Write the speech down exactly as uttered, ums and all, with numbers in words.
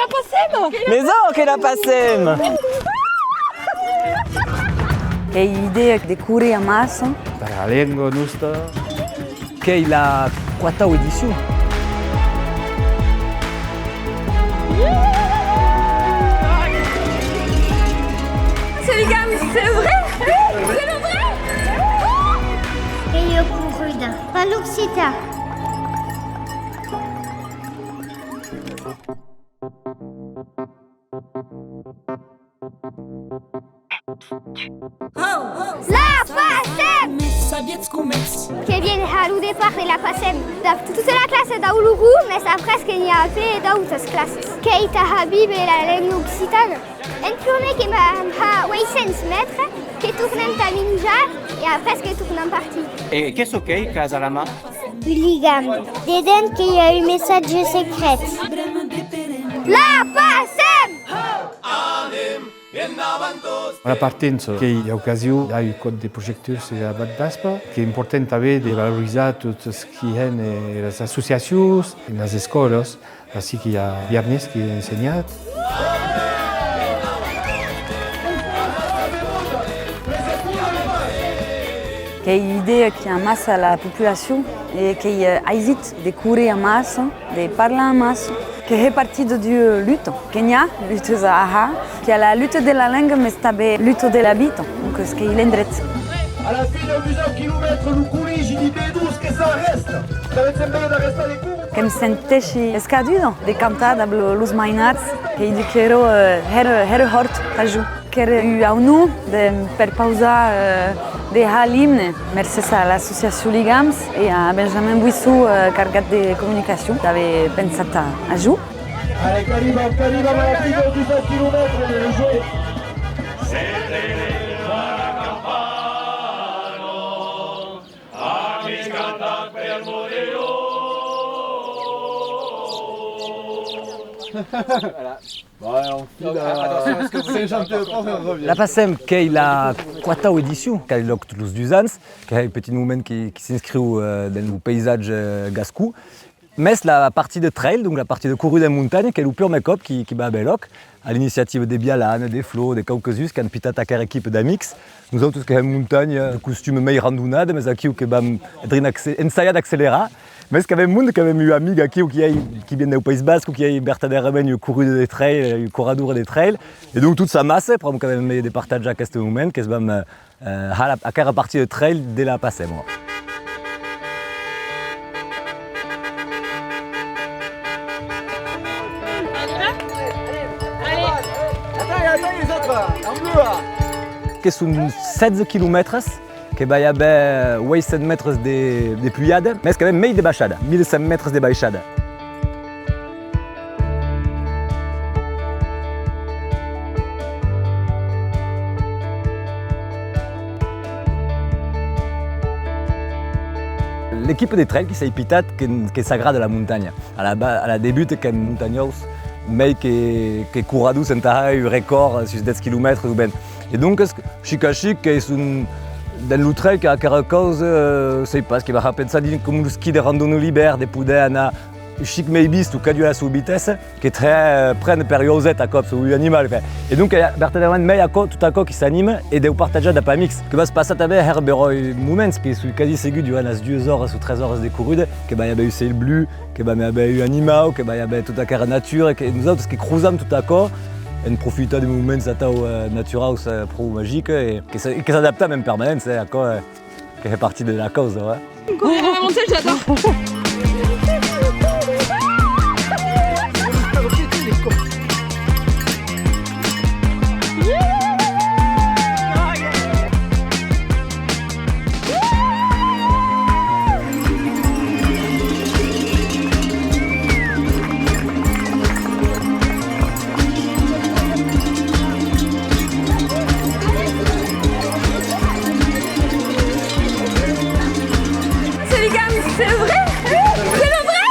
La Passem! Mes òc que la Passem! Qu'ei l'idèa de córrer amassa. Per la lenga nosta. Qu'ei la quatau edicion. C'est les gars, c'est vrai! C'est le vrai! Qu'ei ua corruda, pas l'occitan. La Passem! Sabiatz com es? Que vien har lo depart de la Passem dab tota la classa d'Auloron, mes après que n'i a a pè d'autas classas. Qu'ei tà har víver la lenga occitana. En prumèr que vam har ueit cents mètres, que tornem tà minjar e après que tornem partir. E qu'ei çò qu'ei qu'as a la man? Un ligam. Dedens que i a un messatge secret. La Passem! A la partença, qu'ei l'ocasion, i a un còp de projectors a Vath d'Aspa, qu'ei important tanben de valorizar tot çò qui hèn, eh, las associacions, las escòlas, ací que i a Viernes qui ei ensenhat. Qu'ei l'idèa qui amassa la populacion e qu'ei, eh, aisit de córrer amassa, de parlar amassa, que hè partida d'ua luta, que n'i a lutas a har, qu'i a la luta de la lenga, mes tanben luta de la vita, doncas qu'ei l'endret. A la fin dau dusau quilomètre, lo collègi de Bedós que s'arrèsta. Qu'avèm sembla d'arrestar de córrer. Que'm senteishi escaduda de cantar dab lo, los mainats, qu'ei duc qu'èra, eh, hèra, hèra hòrt tà jo. Qu'èra ua aunor de, per pausar, eh, de har l'imne. Mercés a l'associacion Ligams e a Benjamin Buisson, eh, cargat de comunicacion, d'aver pensat a, a jo. Allez, qu'arribam, qu'arribam a la fin dau dusau quilomètre, le jeu. Voilà. Bon, on file, euh, c'est gentil, on revient. La Passem, qu'ei la quatau edicion, qu'a lòc tots los dus ans, qu'ei un petit moment qui, qui s'inscriu, euh, dens lo paisatge, euh, gascon. Mes la partida trail, donc la partida corruda en montanha, qu'ei lo purmèr còp qui, qui va aver lòc, a l'iniciativa de Bialan, de Flo, de quauques uns qu'an pitat aquera equipa d'amics. Nosautos que hèm montanha, de costuma mei randonada, mes aquiu que vam drin acce-, ensajar d'accelerar. Mes qu'avem monde, qu'avem ua amiga aquiu qui ei, qui vien dau País Basco, qui ei vertadèrament ua corruda de trail, ua corredora de trail. E donc tot s'amassa, pr'amor qu'avem mei de partatjar aqueste moment, que's vam, eh, Eh, har la, aquera partida de trail de la Passem. Que son setze quilomètres, que va i aver ueit cents mètres de, de pujada, mes qu'avem mei de baishada, mila cent mètres de baishada. L'equipa de trail qui s'ei pitat que, que s'agrada la montanha. A la ba-, a la debuta qu'èm montanhòus, mei que, que corredors entà har un recòrd sus dètz quilomètres o ben. E doncas, chic a chic, que son dens lo trail, qu'a aquera causa, eh, sèi pas, que va har pensar dins com lo ski de randonnée l'ivèrn, de poder anar un chic mei viste, o cadun a la soa vitessa, que tre, eh, prene per un auset a còps, o un animal, enfin. E donc, eh, vertadèrament, mei aquò, tot aquò qui s'anima e deu partatjar dab amics. Que vas passar tanben hèra beròi moments, que soi quasi segur durant las duas oras o tres oras de corruda, que va i aver un cèl blu, que va i aver un animau, que va i aver tota aquera natura, que nosautres que crosam tot aquò, en profitar de moments atau, eh, naturaus, eh, pro magics, e que se, e que s'adaptam en permanéncia, eh, aquò, eh, Que fait partie de la cause, ouais. Quand on est vraiment seul, j'adore. C'est les gars, c'est vrai. C'est le vrai.